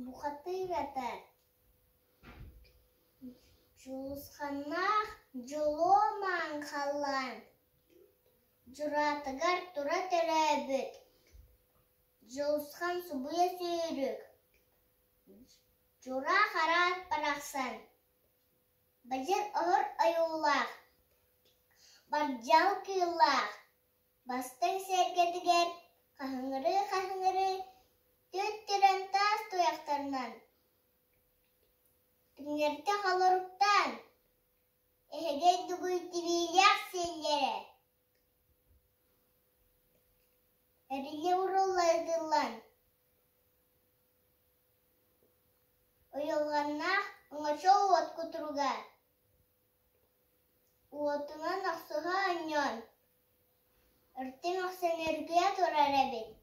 Бухатыыр ата Дьулусханнаах Дьолуо Маҥхаллаан Дьураатыгар тура төрөөбүт Дьулусхан субуйа сүүрүк Дьураа хараат барахсан Бадьыр оһор ойуулаах Бардьал кыыллаах Бастыҥ сэргэтигэр хаһыҥырыы-хаһыҥырыы түттүрэн таас туйахтарынан түҥнэритэ холоруктаан, эһэгэй дугуй тибиилээх сиэллэрэ эрийэ урулла ытыллан, уйулҕаннаах оҥочо уот кутуруга Уотунан охсуһа оонньоон, өртөн охсон үргүйэ турар эбит.